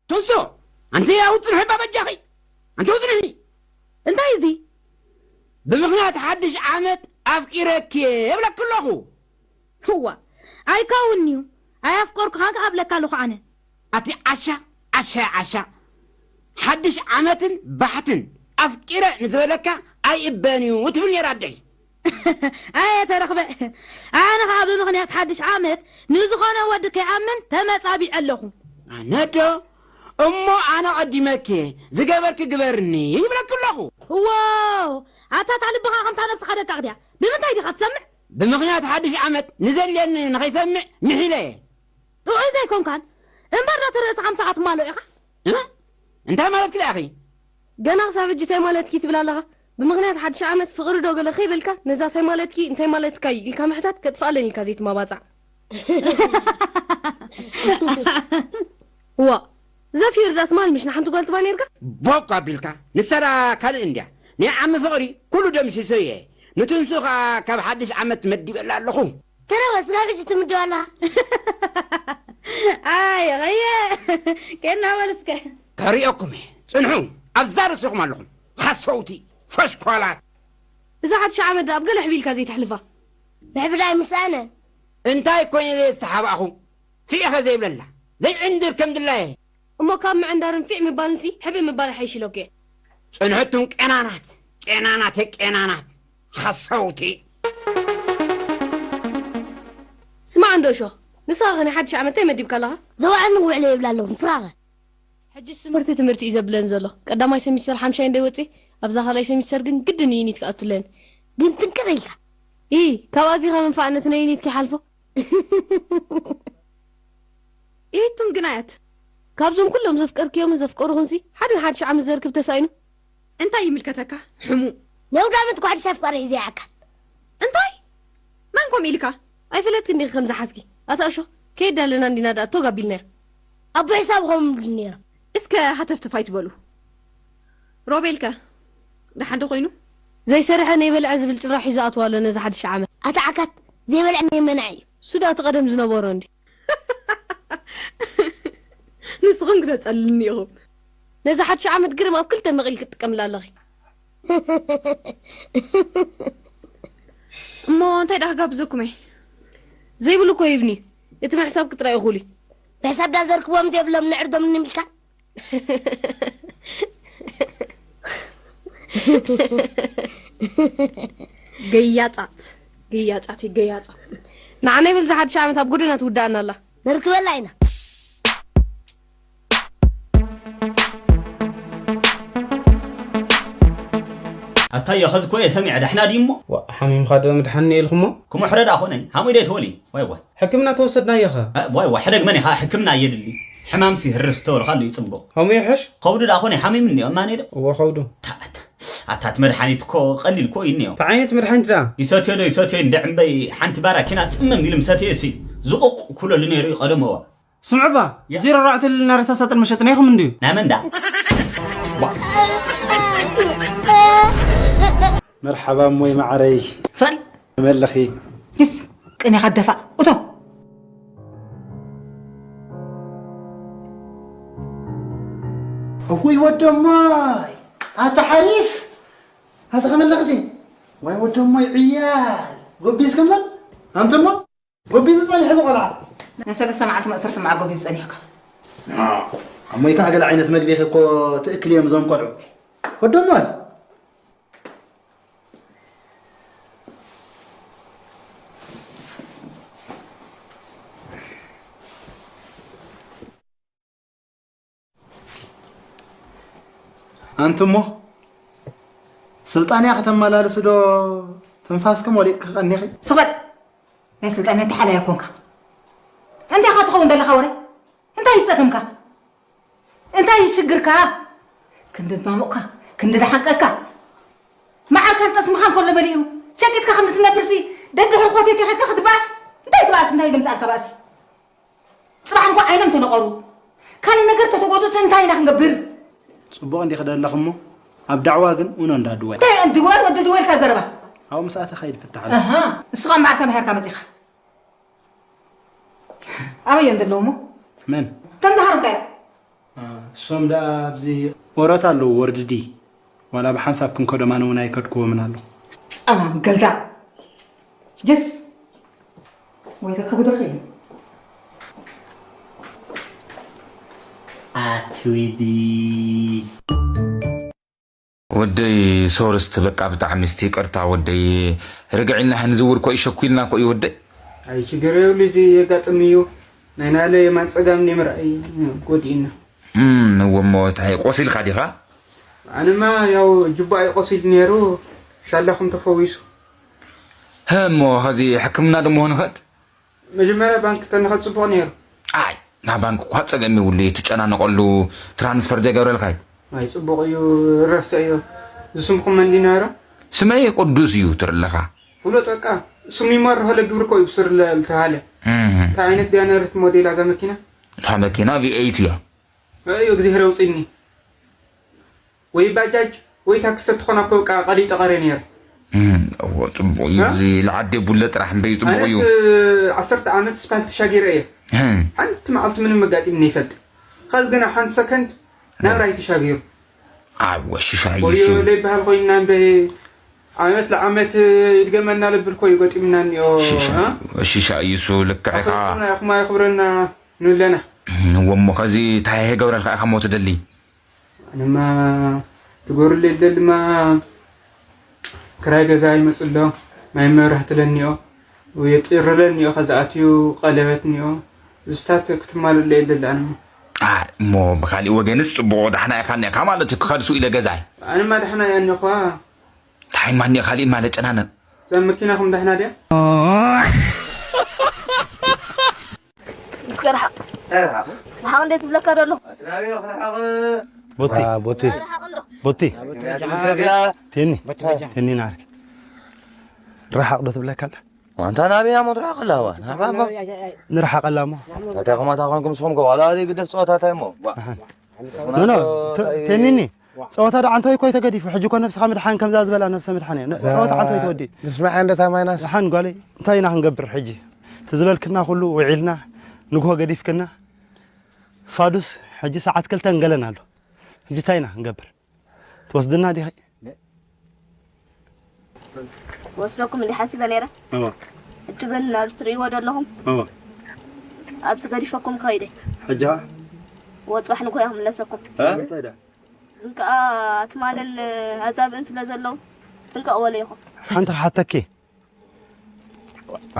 ትንሱ፣ ኣንቲ ኣውፅንሒ ባበጃኺ፣ ኣንቲ ውፅንሒ። እንታይ እዚ? ብምኽንያት ሓድሽ ዓመት ኣፍቂረኪ እብለኪ ኣለኹ። ህዋ፣ ኣይከውንን'ዩ። ኣይ ኣፍቀርኩኻን ክኣብለካ ኣለኹ ኣነ። ኣቲ ዓሻ፣ ዓሻ፣ ዓሻ። ሓድሽ ዓመትን ባሕትን ኣፍቂረ ንዝበለካ ኣይእበን'ዩ ትብል ነይራ ኣደይ። ኣየ ተረኽበ። ኣነ ኸኣ ብምኽንያት ሓድሽ ዓመት ንዝኾነ ወዲ ከይኣምን ተመጻቢዐ ኣለኹ። ኣነዶ እሞ ኣነ ቐዲመኪ ዝገበርኪ ግበርኒ ይብለኪ ኣለኹ። እዎ፣ ኣታ እታ ልብኻ ከምታ ነብስኻ ደቃቕ ድያ? ብምንታይ ዲኻ ትሰምዕ? ብምኽንያት ሓድሽ ዓመት ንዘድልየኒ ንኸይሰምዕ ምሒለ እየ። ጥዑይ ዘይኮንካን እምበር ዶ እቲ ርእስኻ ምሳኻ ትማልኦ ኢኻ? እ? እንታይ ማለትኪ ደኣኺ? ገና ክሳብ ሕጂ እንታይ ማለትኪ ትብል ኣለኻ? ብምኽንያት ሓድሽ ዓመት ፍቕሪ ዶ ገለ ከይበልካ ነዛ እንታይ ማለትኪ እንታይ ማለትካ እዩ ኢልካ ምሕታት ከጥፍኣለን ኢልካ ዘይትማባጻዕ። ዋ፣ እዛ ፊዮሪ ዳ ትማል ምሽ ንሓንቲ ጓል ትባ ነርካ? ቦቅ ኣቢልካ፣ ንሳ ዳ ካልእ እንድያ። ናይ ዓሚ ፍቕሪ ኩሉ ደምሲሶ እየ። ንትንሱ ኸኣ ካብ ሓድሽ ዓመት መዲበላ ኣለኹ። ተረፈ ስጋብ ሕጂ ትምድባ ኣለኻ። ኣይ ቐየ፣ ከና በል እስከ። ከርእየኩም እየ። ጽንሑ፣ ኣብዛ ርእስኹም ኣለኹም። ሓሰውቲ፣ ፈሽኳላት። እዛ ሓድሽ ዓመት ዳ ኣብ ገለ ሕብኢልካ ዘይተሕልፋ? ምሕብዳይ ምስ ኣነ። እንታይ ኮይነ ዝተሓባእኹ? ፊዕኸ ዘይብለላ፣ ዘይዕንድር ከም ድላየ። እሞ ካብ ምዕንዳርን ፊዕ ምባልንሲ ሕብእ ምባል ይሓይሽ ኢሎኪ። ጽንሕቱን ቄናናት፣ ቄናናት፣ ቄናናት፣ ሓሰውቲ። ስማዕ እንዶ እሾኽ፣ ንስኻ ኸ ናይ ሓድሽ ዓመት እንታይ መዲብካ ኣለኻ? ዘውዓል ንውዕለ ይብላ ኣለኹ፣ ንስኻ ኸ? ሕጂ ትምህርቲ ትምህርቲ እዩ ዘብለኒ ዘሎ። ቀዳማይ ሰሚስተር ሓምሻይ እንደ ወፂ፣ ኣብዛ ካልኣይ ሰሚስተር ግን ግድን እዩ ዩኒት ክኣቱለኒ። ግን ጥንቅቕ ኢልካ። ኢ፣ ካብ ኣዚኻ መንፋዕነት ናይ ዩኒት ከይሓልፎ። ኢቱም ግናያት። ካብዞም ኩሎም ዘፍቀርክዮምን ዘፍቀሩኹንሲ፣ ሓደን ሓድሽ ዓመት ዘርክብ ተሳኢኑ። እንታይ ይምልከተካ? ሕሙ። ነውዳመት ኳዕዲ ሰፍቀረ እዩ ዘይዓካት። እንታይ? መን ኮም ኢልካ? ኣይፈለጥክን ዲኺ ከምዚ ሓዝኪ? ኣታ እሾኽ፣ ከየዳለና እንዲና ደኣ ቶግ ኣቢልናያ። ኣቦ ሒሳብ ኾም ይብሉ ነይሮም። እስከ ሃተፍተፍ ኣይትበሉ። ሮቤልከ? ደሓን ዶ ኮይኑ? ዘይሰርሐ ነይበልዐ ዝብል ጭራ ሒዙ ኣትዋ ኣሎ ነዚ ሓድሽ ዓመት። ኣታ ዓካት፣ ዘይበልዐ ነይመንዐ እዩ። እሱ ደኣ እቲ ቀደም ዝነበሮ እንዲ። ንስኹም ክተጸልልኒ ኢኹም። ነዚ ሓድሽ ዓመት ግርም ኣብ ክልተ መቒል ክትጥቀምላ ኣለኺ። እሞ እንታይ ደኣ ክጋብዘኩም እየ? ዘይብሉ እኮ ይብኒ። እቲ ምሕሳብ ክጥራይ እኹል እዩ። ምሕሳብ ዳ ዘርክቦም ዘይብሎም ንዕርዶም ንምልካ። ገያጻት፣ ገያጻት፣ ገያጻት። ንዓና ይበል፣ ዝሓድሽ ዓመት ኣብ ጎደና ትውዳእና ኣላ። ነርክበላ ኢና። ኣታዮ፣ ኸዚ እኮ እየ ሰሚዐ፣ ዳሕና ድዩ እሞ? ዋ፣ ሓሚምካ ዶ ምድሓኒ ኢልኩሞ? ክምሕረ ደኣ ኾነ፣ ሓሙይ ዶ ኣይትበሊ? ዋይ፣ ዋይ። ሕክምና ተወሰድናዮ ኸ? እ፣ ዋይ፣ ዋይ፣ ሕደግ መን ኢኻ? ሕክምና እየድሊ። ሕማምሲ ህርስ ተበልካሉ እዩ ጽቡቕ። ከምኡ ይሕሽ? ከብዱ ደኣ ኾነ፣ ሓሚምኒ እዮ፣ እማነይ ዶ? እዎ፣ ከብዱ። ኣታ፣ ኣታ፣ ኣታ፣ እቲ መድሓኒት እኮ ቀሊል እኮ እዩ እኒኦ። እንታይ ዓይነት መድሓኒት ደኣ? ይሰትዮ ዶ ይሰትዮ እንደ ዕምበይ ሓንቲ ባራኪና ጽምም ኢሉ ምሰትየ እሲ ዝቑቕ ኩለሉ ነይሩ እዩ ቀደም እዋ። ስምዕባ፣ ዜሮ ኣርባዕተ ልልና ረሳሳ ጥል መሸጥና ኢኹም እንድዩ? ናይ መን ደኣ? መርሓባ እሞይ መዓረይ። ሰል። መለኺ። ይስ፣ ቅኔኻ ደፋ። እቶ። እውይ ወደማይ፣ ኣታ ሓሪፍ፣ ኣታ ከመለኽቲ። ዋይ ወደማይ ዕያል፣ ጎቢዝ ከመል፣ ኣንተማ። ጎቢዙ ጸኒሑ እዚ ቆልዓ። ናይ ሰለስተ መዓልቲ መእሰርቲ መዓ ጎቢዙ ጸኒሕካ። ኣሞይ ከኣ ገለ ዓይነት መግቢ እኮ ትእክል እዮም እዞም ቆልዑ። ወዶሞይ። ኣንትሞ ስልጣንያ ከተመላልስ ዶ ትንፋስኪ ሞሊቕኪ ቀኒኺ? ስቕ በል! ናይ ስልጣንያ ተሓላያ ኮንካ። እንታይ ኢኻ ትኸውን ዘለኻ ወረ? እንታይ እዩ ጸገምካ? እንታይ እዩ ሽግርካ? ክንዲ ዝማሙቕካ፣ ክንዲ ዝሓንቀካ። መዓርካን ጠስምኻን ከሎ መሊኡ፣ ሸቂጥካ ክንዲ ትነብርሲ፣ ደድሕሪ ኮቴቴ ኸድካ ክትበኣስ? እንታይ ትበኣስ? እንታይ ደምጻልካ ባእሲ? ጽባሕ እንኳ ዓይኖም ተነቐሩ። ካልእ ነገር ተተጎዱስ እንታይ ኢና ክንገብር? ጽቡቕ እንዲኺ ደለኺ እሞ፣ ኣብ ዳዕዋ ግን ኡኖ እንዳ ድወል። እንታይ ድወል ወዲ ድወል እታ ዘረባ? ኣብኡ ምስ ኣተኻ እዩ ዝፍታሕ ኣሎ። ኣሃ፣ ንስኻ እምበኣር ከመይ ሄርካ መጺኻ? ኣበይ እዮም ዘለዉ እሞ? መን? ተምሃሮ እንታይ? እሶም ደኣ ኣብዚ ወረት ኣለዉ ወርድዲ ዋላ ብሓንሳብ ክንከዶም ኣነ እውን ኣይከድክዎምን ኣለኹ። ጸማም ገልዳ ጀስ ወይለ ከጉድኺ ኣትዊዲ ወደይ ሶርስት በቃ ብጣዕሚ እስቲ ይቅርታ ወደይ ርግዒልና ንዝውር ኮ ይሸኩልና ኮ እዩ ወደይ ኣይ ችግር የብሉ እዚ የጋጥም እዩ ናይ ናለ የማን ጸጋም ንምርኣይ ጎዲእና እወ እሞ እንታይ ቆሲልካ ዲኻ ኣነማ ያው ጅቡኣ ይቆሲል ነይሩ ሻላኹም ተፈዊሱ እሞ ኸዚ ሕክምና ደሞ ንኸድ መጀመርያ ባንክ ተንኸድ ጽቡቕ ነይሩ ኣይ ናብ ባንክ እኳ ጸገም ይብሉ ትጨናነቀሉ ትራንስፈር ዘይገብረልካይ ኣይ ጽቡቕ እዩ ረስተ እዩ ዝስምኹም መንዲ ነይሩ ስመይ ቅዱስ እዩ ትርለኻ ፍሉጥ በቃ ስሙ ይመርሆ ለግብር ኮ ይብስር ለልተሃለ እንታይ ዓይነት ዲያ ነርት ሞዴል ኣዛ መኪና እታ መኪና ቪኤይት እያ እዩ እግዚኣብሔር ኣውፅኒ ወይ ባጃጅ ወይ ታክሲ ተትኾና እኮ በቃ ቀሊጠ ቀረ ነይረ እዎ ፅቡቅ እዩ እዚ ለዓዲ ቡለ ጥራሕ እምበይ ፅቡቅ እዩ ዓሰርተ ዓመት ስፓልት ተሻጊረ እየ ሓንቲ መዓልቲ ምንም መጋጢም ነይፈልጥ ኸዚ ግን ኣብ ሓንቲ ሰከንድ ናብራይ ተሻጊሩ ኣዎ ሽሻ እዩ ወዮ ለይበሃል ኮይንና እምበይ ዓመት ለዓመት ይድገመና ልብል ኮ ይገጢምና እኒኦ ሽሻ እዩ እሱ ልክዕኻ ኣኹማ የኽብረና ንብለና እወ እሞ ኸዚ እንታይ ገብረልካ ኢኻ ሞ ትደሊ ኣነማ ትጎርለይ ደልማ ክራይ ገዛ ይመፅሎ ማይ መብራህቲ ለኒኦ የጢርለኒኦ ከዝኣትዩ ቀለበት ኒኦ እዝታት ክትማልለ የደሊ ኣነማ እሞ ብካሊእ ወገንስ ፅቡቅ ዳሕና ኢኻ እኒኣካ ማለት እዩ ክኸድሱ ኢለ ገዛይ ኣነማ ዳሕና እያ እኒኳ እንታይ ማን ካሊእ ማለ ጨናነቅ እዛ መኪናኹም ዳሕና ድያ እስከ ርሓቕ ርሓቕ እንዴት ትብለካ ደሎ ቦቲ ቦቲ ቴኒ ቴኒ ናት ርሓቕ ዶ ትብለካ ኣላ ዋንታ ናበይ እያ ሞትካ ከላዋ ንርሓቐላ እሞ ታታ ከማታ ኮንኩም ስኹም ከ ዋላ ግደፍ ፀወታታይ እሞ ኖኖ ቴኒኒ ፀወታ ዶ ዓንተወይ ኮይ ተገዲፉ ሕጂ ኮ ነብስኻ ምድሓን ከምዛ ዝበላ ነብሰ ምድሓን እየ ፀወታ ዓንተወይ ተወዲኡ ንስማዕ እንደ ታማይናስ ሓን ጓለይ እንታይ ኢና ክንገብር ሕጂ እቲ ዝበልክና ኩሉ ውዒልና ንግሆ ገዲፍክና ፋዱስ ሕጂ ሰዓት ክልተ ንገለን ኣሎ ሕጂ እንታይ ኢና ክንገብር ትወስድና ዲኺ ወስደኩም እንዲ ሓሲበ ነይረ ሕጂ ግን ኣብዚ ትርእይዎ ዘለኹም ኣብዚ ገዲፈኩም ከይደ ሕጂ ወፅባሕ ንጎያ ክምለሰኩም ግን ከዓ ትማልን ኣዛብእን ስለ ዘለዉ ጥንቀቕ በሉ ኢኹም ሓንቲ ክሓተኪ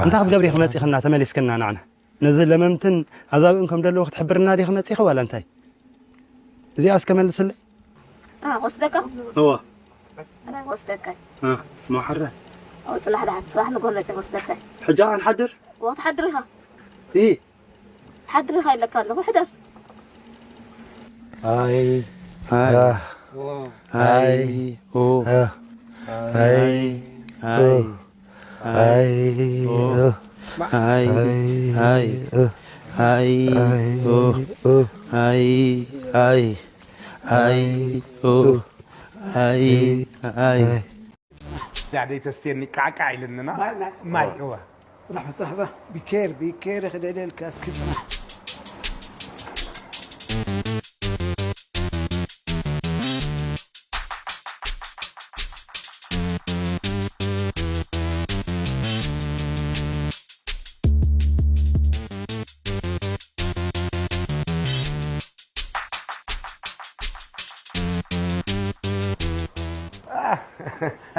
እንታይ ክትገብሪ ክመፂኽና ተመሊስክና ንዓና ነዚ ለመምትን ኣዛብእን ከም ደለዎ ክትሕብርና ዲኺ መፂኺ ዋላ እንታይ እዚኣ እስከ መልስለይ ወስደካ እዋ ወስደካ ማሓረ ፅባሕ ድሓ ፅባሕ ንጎ መፀ ወስደካ ሕጂ ኣንሓድር እዋ ክትሓድር ኢኻ ሓድር ኢኻ ኢለካ ኣለኹ ሕደር ኣይ ኣይ ኣይ ኦ ኣይ ኣይ ኣይ ኣይ ኣይ ኣይ ኦ ኣይ ኣይ ኣይ ኦ ኣይ ኣይ ዳደይ ተስትየኒ ቃዕቃዕ ኢልንና ማይ እዋ ፅራሕ ፅራሕ ፅራሕ ቢኬር ቢኬር ክደደልካ እስኪ ፅራሕ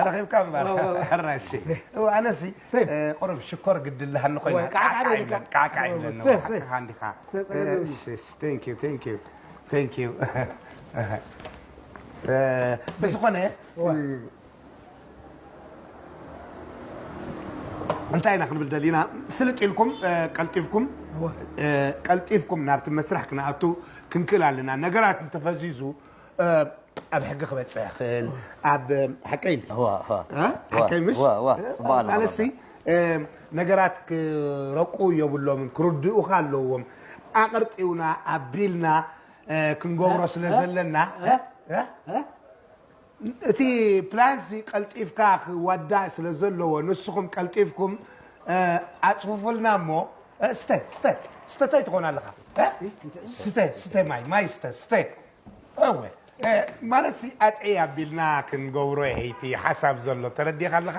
ረኺብካ እምበር ሕራሽ ኣነሲ ቁሩብ ሽኮር ግድልሃኒ ኮይና ቃዕቃዕ ይብለን ቃዕቃዕ ይብለን እንዲኻ ብዝኾነ እንታይ ኢና ክንብል ደሊና ስልጥ ኢልኩም ቀልጢፍኩም ቀልጢፍኩም ናብቲ መስርሕ ክንኣቱ ክንክእል ኣለና ነገራት እንተፈዚዙ ኣብ ሕጊ ክበፅሕ ክእል ኣብ ሓቀይ ሓቀይ ምሽ ኣነሲ ነገራት ክረቁ የብሎምን ክርድኡኻ ኣለዎም ኣቅርጢውና ኣቢልና ክንገብሮ ስለ ዘለና እቲ ፕላንሲ ቀልጢፍካ ክዋዳእ ስለ ዘለዎ ንስኹም ቀልጢፍኩም ኣፅፉፉልና እሞ ስተ ስተ ስተታይ ትኾን ኣለኻ ስተ ስተ ማይ ማይ ስተ ስተ እወ፣ እ፣ ማለትሲ ኣጥዕይ ኣቢልና ክንገብሮ የህይቲ ሓሳብ ዘሎ ተረዲኻ ኣለኻ?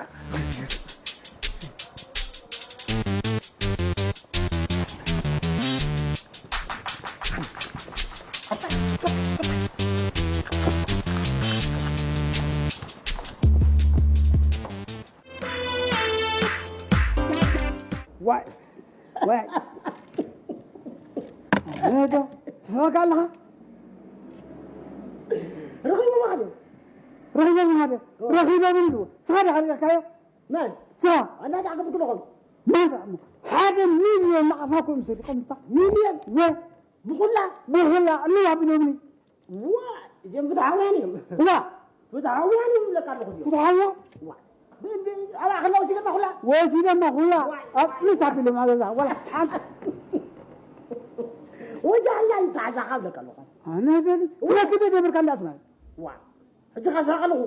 ዋይ፣ ዋይ። ኣነ ዶ ትስሕቅ ኣለኻ? ረኺቦም ኣለዉ። ረኺቦም ኣለዉ። ረኺቦም ኣለዉ። ስኻ ዲኻ ርኢኻዮ? መን? ስኻ። ኣናዳ ዓገብኩ ኣለኹም። መን? ሓደ ሚልዮን ንዓኻ ኮም ሰሪቆም። ሚልዮን? ወ- ብኹላ? ብኹላ። ኣለዋ ብሎምኒ። ዋ፣ እዚኦም ፍትሓውያን እዮም። ዋ። ፍትሓውያን እዮም ይብለካ ኣለኹ እዚኦም። ፍትሓውያን? ዋ። ብ-፣ ብ-፣ ኣብኣ ከለዉ ወሲዶማ ኩላ? ወሲዶማ ኩላ። ዋ። ኣጽሊት ኣቢሎም ኣገዛ። ወላ ሓንቲ። ወጃ ኣላ ይተዓዛኻ ይብለካ ኣለኹ። ኣነ ዘን-፣ ዋ። ትረክብ የደብርካ እንዳስማይ። ዋ። ሕጂ ኸስሕቕ ኣለኹ።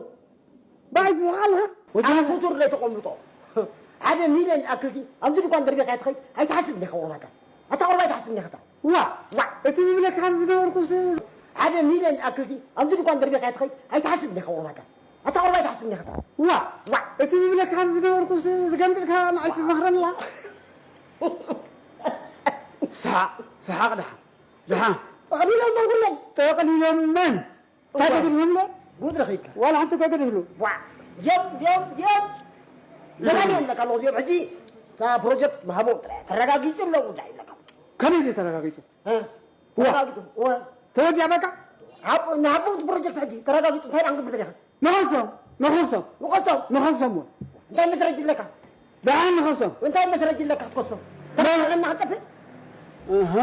ባይ ትስሕቕ ኣለኻ? ወዲ ኣብ ስቱር ለይተቐምጦ። ሓደ ሚልዮን ዝኣክልሲ ኣብዚ ድኳን ደርቢኻ ትኸይድ ኣይትሓስብ እንዲኻ ቁርባካ። ኣታ ቁርባ ኣይትሓስብ እንዲኻ እታ። ዋ! ዋ! እቲ ዝብለካ ዝነበርኩስ ሓደ ሚልዮን ዝኣክልሲ ኣብዚ ድኳን ደርቢኻ ትኸይድ ኣይትሓስብ እንዲኻ ቁርባካ። ኣታ ቁርባ ኣይትሓስብ እንዲኻ እታ። ዋ! ዋ! እቲ ዝብለካ ዝነበርኩስ ዝገምጥልካ ንዓይ ትመኽረኒ ኣላ። ሰሓቕ፣ ሰሓቕ ደሓን። ደሓን። ጠቕሊሎም መን ኩሎም? ጠቕሊሎም መን? እንታይ እዋ። ገዲፍሎም ኣሎ? ጉድ ረኺብካ። ዋላ ሓንቲ እኮ ገዲፍሉ። ዋ፣ እዚኦም፣ እዚኦም፣ እዚኦም። ዘላን እዮም ለካ ኣለዉ፣ እዚኦም ሕጂ እታ ፕሮጀክት ምሃቦም ጥራይ። ተረጋጊጹ ኣሎ ጉዳይ ለካ። ከመይ እዩ ተረጋጊጹ? እ? ዋ። ተረጋጊጹ። ዋ። ተወዲኣ በቃ? ሃብ-፣ ንሃቦም እቲ ፕሮጀክት ሕጂ ተረጋጊጹ። እንታይ ደኣ ክንገብር ደሊኻ? ንኸሶም፣ ንኸሶም። ንኸሶም? ንኸሶም እውን። እንታይ መስረጂ ኣለካ? ደሓን ንኸሶም። እንታይ መስረጂ ኣለካ ክትከሶም? ተረኻኺብና ክንጠፍእ? ኣሃ፣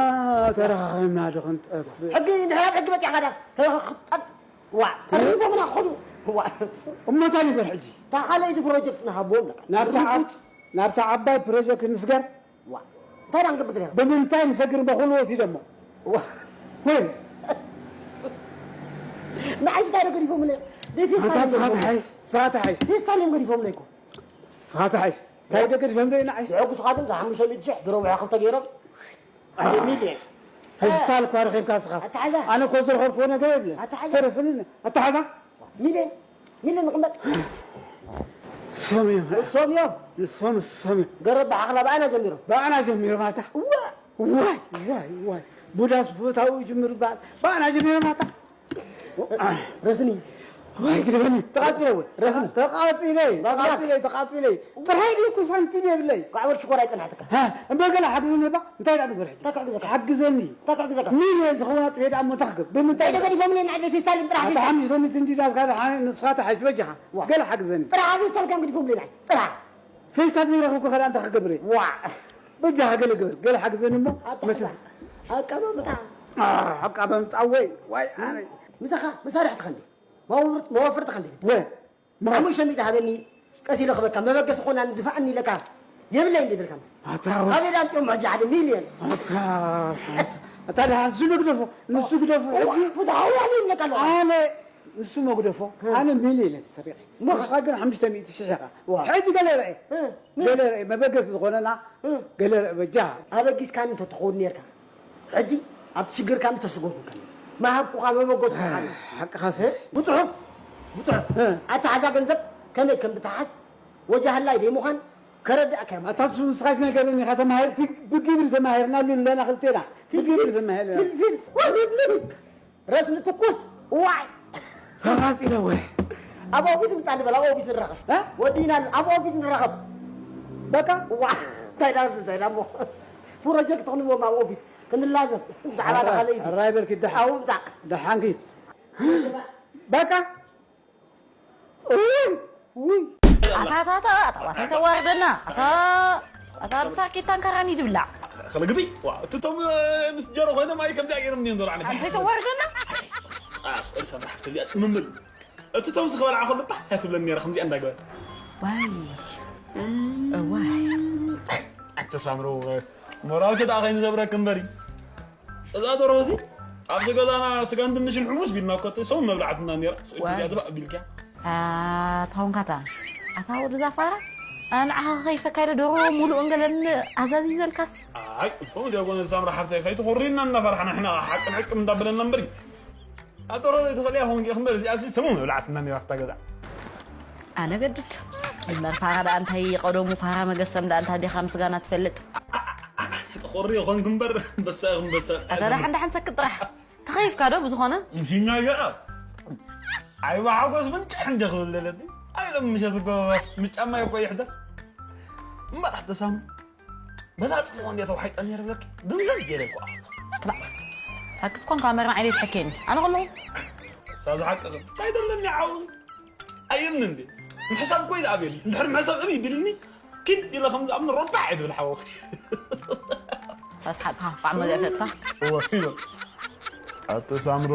ተረኻኺብና ዶ ክንጠፍእ? ሕጊ፣ እንድሕር ኣብ ሕጊ በጺሕካ ደኣ ተረኻኺ-፣ ጠጥ-፣ ዋ፣ እ? ጠፊፎምና ክኸዱ። ዋ። እሞ እንታይ ንግበር ሕጂ? እታ ካልኣይቲ ፕሮጀክት ንሃብዎም ኣለካ። ናብታ ዓብ-፣ ርጉጥ። ናብታ ዓባይ ፕሮጀክት ንስገር? ዋ፣ እንታይ ደኣ ክንገብር ኢና? ብምንታይ ንሰግር እሞ ኩሉ ወሲዶሞ? ዋ። ወይ። ንዓይ እንታይ ደኣ ገዲፎምለይ? ብፌስታል ኣታ እዮም ስኻ ገዲፎምለይ። ተሓይሽ፣ ስኻ ተሓይሽ። ፌስታል እዮም ገዲፎምለይ እኮ። ስኻ ተሓይሽ። እንታይ ደኣ ገዲፎምለይ ንዓይ? ዘሐጉስኻ ግን እዛ ሓሙሽተ ሚእቲ ሽሕ ድሮ ብሓ ክልተ ገይሮም። ሓደ ሚልዮን። ፌስታል እኳ ረኺብካ ስኻ። ኣተሓዛ። ኣነ እኮ ዝረኸብክዎ ነገር የብለን። ኣተሓዛ። ሰረፍኒ። ኣተሓዛ። ሚልዮን፣ ሚልዮን ንቕመጥ። ንሶም እዮም። ንሶም እዮም። ንሶም፣ ንሶም እዮም። ገረብ ብሓኽላ ብኣና ጀሚሮም። ብኣና ጀሚሮም ኣታ። እዋ። ዋይ፣ ዋይ፣ ዋይ። ቡዳስ ብታኡ ይጅምር ይበሃል። ብኣና ጀሚሮም ኣታ። ረስኒ። ዋይ፣ ግደፈኒ። ተቓጺለ እውን። ረስኒ። ተቓጺለ፣ ባብላ። ተቓጺለ፣ ተቓጺለ። ጥራይ ድዩ እኮ ሳንቲም የብለይ። ኳዕ በል ሽኮር ኣይጸናሕትካ። ሃ፣ እምበር ገለ ሓግዝኒ እባ። እንታይ ደኣ ንግበር ሕጂ? እንታይ ክሕግዘካ? ሓግዘኒ። እንታይ ክሕግዘካ? ሚልዮን ዝኸውን ኣጥፊኤ ደኣ እሞ እንታይ ክገብር? ብምንታይ እንታይ ደገዲፎምኒ ንዓይ ፌስታል ጥራሕ ኣታ ፌስታል። ሓሙሽተ ሚእቲ እንዲዳትካ ደሓን ንስኻ ተሓይሽ በጃኻ። ዋ። ገለ ሓግዘኒ። ጥራሕ ፌስታል ከም ገዲፎምኒ ንዓይ። ጥራሕ። ፌስታል ዘይረኸብኩ ከ ደኣ እንታይ ክገብር እየ? ዋ። በጃኻ ገለ ግበር። ገለ ሓግዘኒ እሞ ኣታ መስ-፣ ኣታ። ኣቀማምጣ። ኣ፣ ኣቀማምጣ ወይ፣ ዋይ፣ ኣነ። ምሳኻ መሳርሕትኻ እንዲ? መዋፍርት-፣ መዋፍርትኻ እንዲ? ወ-፣ መ-፣ ሓሙሽተ ሚእቲ ሃበኒ፣ ቀስ ኢለ ክበካ፣ መበገሲ ኮና ንድፋዕኒ ኢለካ፣ የብለይ እንዲ ብልካ። ኣታ ወ-፣ ካበይ ኣምጺኦም ሕጂ ሓደ ሚልዮን? ኣታ፣ ኣታ ደሓን ንሱ ንግደፎ፣ ንሱ ግደፎ፣ ሕጂ። ፍትሓውያን ይብለካ ኣለኹ። ኣነ ንሱ መግደፎ፣ እ። ኣነ ሚልዮን እየ ተሰሪቐ። ሞ-፣ ንስኻ ግን ሓሙሽተ ሚእቲ ሽሕ ኢኻ። ዋ። ሕጂ ገለ ርአ፣ እ፣ ምን? ገለ ርአ፣ መበገሲ ዝኾነና፣ እ። ገለ ርአ በጃ። ኣበጊስካኒ እንተትኸውን ኔርካ፣ ሕጂ ኣብቲ ሽግርካ ምስተሸገርኩካ፣ ምሃብኩኻ፣ መበገስኩኻ ነይረ። ሓቅኻ እ? ሲ። ብጽሑፍ፣ ብጽሑፍ። እ። ኣተሓዛ ገንዘብ ከመይ ከም ብተሓዝ፣ ወጃ ሃላይ ደይምዃን ከረድኣካ እየ። ኣታ ንሱ ንስኻ ኣይትነገረኒ ኢኻ፣ ተማሂር-፣ እቲ ብግብሪ ተማሂርናሉ ኣለና ክልቴና። ፊልም፣ ብግብሪ ተማሂርና። ፊልም፣ ፊልም፣ ፊልም፣ ፊልም። ረስኒ ትኩስ፣ ዋይ! ተቓጺለ ወይ? ኣብ ኦፊስ ምጻኒ በል፣ ኣብ ኦፊስ ንራኸብ። እ? ወዲና፣ ኣብ ኦፊስ ንራኸብ። በቃ? ዋ፣ እንታይ ዳ፣ እንታይ ዳ እሞ? ፕሮጀክት ክንዎም ኣብ ኦፊስ፣ ክንላዘብ። ብዛዕባ ኣራይ፣ ተኻለይቲ። ኣራይ በልኪ ደሓን። ኣብኡ ምጻእ። ደሓን ኪድ። በቃ? ውይ፣ ውይ። ኣታ፣ ኣታ፣ ኣታ፣ ኣታ፣ ኣታ፣ ተዋርደና። ኣታ፣ ኣታ፣ ብፋርኬታን ካራን ይድብላዕ። ከለግቢ፣ ዋ፣ እቲ ቶም፣ እ፣ ምስ ጀሮ ኮይኖም ኣይ ከምዚኣ ገይሮም እንዲዮም ዞሮ ኣነ። ኣንተ ተዋርደና። ኣ፣ ስእሊ ሰምራሕ፣ ከምዚኣ ጽምምል። እቲ ቶም ስኽ በልዓ ከሎ፣ ባህ፣ እያ ትብለኒ ነይራ፣ ከምዚኣ እንዳገበረ። ዋይ። እዋይ። ኣተሳምሮ፣ ሞራልኪ ደኣ ከይንሰብረኪ እምበሪ። እዛ ደርሆ እዚ ኣብዚ ገዛና ስጋን ድንሽን ሕሙስ ቢልና እኮ እቲ ሰሙን መብላዕትና ነይራ። ስእልኪ ዋይ። እዚኣ ትባእ ቢልኪያ። ኣታ ኾንካታ። ኣታ ወዲ ዛፋራ። ኣንዓኻ ከይፈካ ኢለ ደርሆ ሙሉእ እንገለን ኣዛዚዘልካስ። ኣይ፣ እኮ ወዲያ ጎነ ሳምራ ሓፍተይ ከይትኾሪና እናፈራሕና ሕና ሓቅን ዕቅም እንዳበለና እምበሪ። ኣጠሮ ዘይትኽእልያ ኾንኪ እምበር እዚኣሲ ሰሙን መብላዕትና ነይራ ኣብታ ገዛ። ኣነ ገድድ እምበር ፋራ ደኣ እንታይ፣ ቀደሙ ፋራ መገሰም ደኣ እንታይ ዲኻ ምስጋና ትፈልጥ? ቆሪ ይኾንክ እምበር በሳ ይኹን በሳ ኣታ ደሓን ደሓን ሰክት ጥራሕ። ተኸይፍካ ዶ ብዝኾነ? ምሽኛ ሸኣ ኣይባ ሓጎስ ምንጭሕ እንደ ክብል ደለኒ ኣይሎም ምሸት ጎበባ ምጫማ ይቆይሕ ደ እምበር ኣተሳሙ በዛ ጽምኦ እንደ ተዋሒጠ ነይረ ብለኪ ድንዘል ገይረ እኮ ትባዕ ሳክት ኮንካ መርና ዓይነ ትሕኬኒ ኣነ ከለኹ። እሳ ዝሓቂ እንታይ ደለኒ ዓው ኣይምን እንዴ ምሕሳብ ኮይ ዝኣብል እንድሕር ምሕሳብ እብ ይብልኒ ኪድ ኢለ ከም ዝኣምን ሮባዕ ይብል ሓወኺ ኣስሓቅካ ባዕ መለፈትካ። እወ ኣቶ ሳምሮ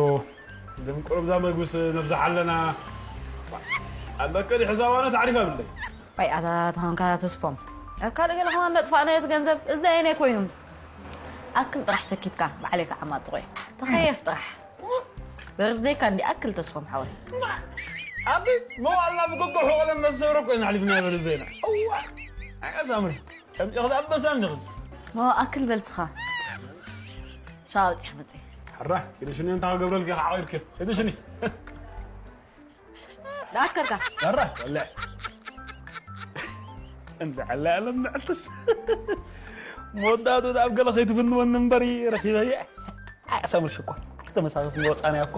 ግን ቁሩብ እዛ መግብስ ነብዝሓ ኣለና ኣለከ ድሕሳብ ኣነ ታዕሪፍ ኣብለይ ወይ ኣታ ተኾንካ ተስፎም ኣብ ካልእ ገለ ከማን ነጥፋእናዮ እቲ ገንዘብ እዚ ኣየናይ ኮይኑ? ኣክል ጥራሕ ሰኪትካ ባዕለይ ከዓማጥቆ እየ። ተኸየፍ ጥራሕ በርዝደይካ እንዲ ኣክል ተስፎም ሓወይ። ኣቢ መዋልና ብጎጎ ሕቆለን ነዝሰብረ እኮ ኢና ኣሕሊፍና በርዝደይና እዋ ኣያ ሳምሪ ከምፂ ክዳ ኣበሳን ንኽን ሞ ኣክል በልስኻ ሻ በፂሕ መፅእ ሕራ ኪድሽኒ እንታ ክገብረልኪ ክዓቂርኪ ኪድሽኒ ዳከርካ ሕራ ወለ እንተ ዓላ ዓለም ንዕልትስ መወዳእቱ ኣብ ገለ ከይትፍንወኒ እምበሪ ረኺበየ ኣሳምር ሽኮር ኣይተመሳሰስ መወፃናያ እኮ